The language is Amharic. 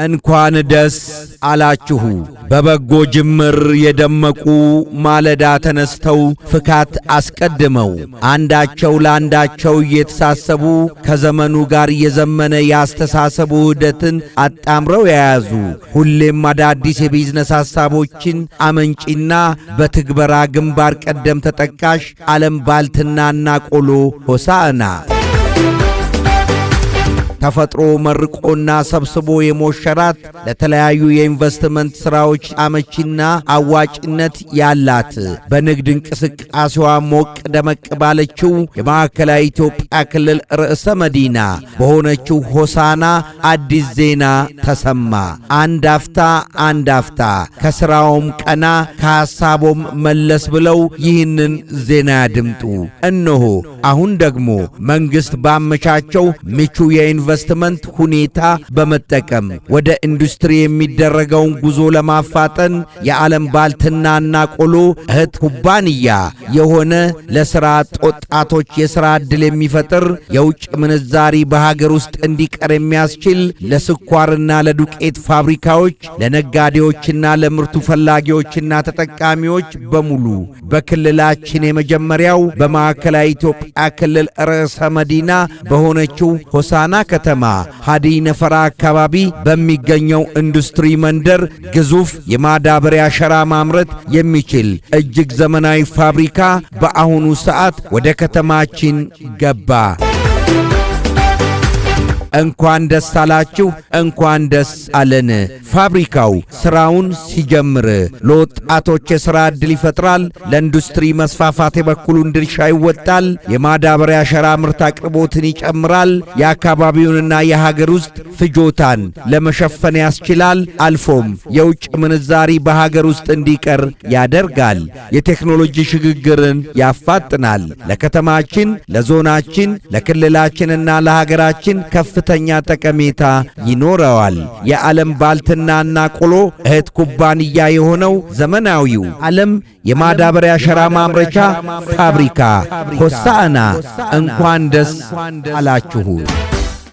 እንኳን ደስ አላችሁ። በበጎ ጅምር የደመቁ፣ ማለዳ ተነስተው ፍካት አስቀድመው፣ አንዳቸው ለአንዳቸው እየተሳሰቡ፣ ከዘመኑ ጋር የዘመነ የአስተሳሰቡ ውህደትን አጣምረው የያዙ፣ ሁሌም አዳዲስ የቢዝነስ ሐሳቦችን አመንጪና በትግበራ ግንባር ቀደም ተጠቃሽ ዓለም ባልትናና ቆሎ ሆሳዕና ተፈጥሮ መርቆና ሰብስቦ የሞሸራት፣ ለተለያዩ የኢንቨስትመንት ሥራዎች አመቺና አዋጭነት ያላት፣ በንግድ እንቅስቃሴዋ ሞቅ ደመቅ ባለችው የማዕከላዊ ኢትዮጵያ ክልል ርዕሰ መዲና በሆነችው ሆሳና አዲስ ዜና ተሰማ። አንድ አፍታ፣ አንድ አፍታ ከሥራውም ቀና ከሐሳቦም መለስ ብለው ይህንን ዜና ያድምጡ። እነሆ አሁን ደግሞ መንግሥት ባመቻቸው ምቹ የኢንቨስትመንት ሁኔታ በመጠቀም ወደ ኢንዱስትሪ የሚደረገውን ጉዞ ለማፋጠን የዓለም ባልትናና ቆሎ እህት ኩባንያ የሆነ፣ ለሥራ አጥ ወጣቶች የሥራ ዕድል የሚፈጥር፣ የውጭ ምንዛሪ በሀገር ውስጥ እንዲቀር የሚያስችል፣ ለስኳርና ለዱቄት ፋብሪካዎች፣ ለነጋዴዎችና ለምርቱ ፈላጊዎችና ተጠቃሚዎች በሙሉ በክልላችን የመጀመሪያው በማዕከላዊ ኢትዮጵያ ክልል ርዕሰ መዲና በሆነችው ሆሳና ከተማ ሀዲ ነፈራ አካባቢ በሚገኘው ኢንዱስትሪ መንደር ግዙፍ የማዳበሪያ ሸራ ማምረት የሚችል እጅግ ዘመናዊ ፋብሪካ በአሁኑ ሰዓት ወደ ከተማችን ገባ። እንኳን ደስ አላችሁ፣ እንኳን ደስ አለን። ፋብሪካው ስራውን ሲጀምር ለወጣቶች የሥራ ዕድል ይፈጥራል፣ ለኢንዱስትሪ መስፋፋት የበኩሉን ድርሻ ይወጣል፣ የማዳበሪያ ሸራ ምርት አቅርቦትን ይጨምራል፣ የአካባቢውንና የሀገር ውስጥ ፍጆታን ለመሸፈን ያስችላል። አልፎም የውጭ ምንዛሪ በሀገር ውስጥ እንዲቀር ያደርጋል። የቴክኖሎጂ ሽግግርን ያፋጥናል። ለከተማችን፣ ለዞናችን፣ ለክልላችንና ለሀገራችን ከፍተኛ ጠቀሜታ ይኖረዋል። የዓለም ባልትናና ቆሎ እህት ኩባንያ የሆነው ዘመናዊው ዓለም የማዳበሪያ ሸራ ማምረቻ ፋብሪካ ሆሳዕና፣ እንኳን ደስ አላችሁ።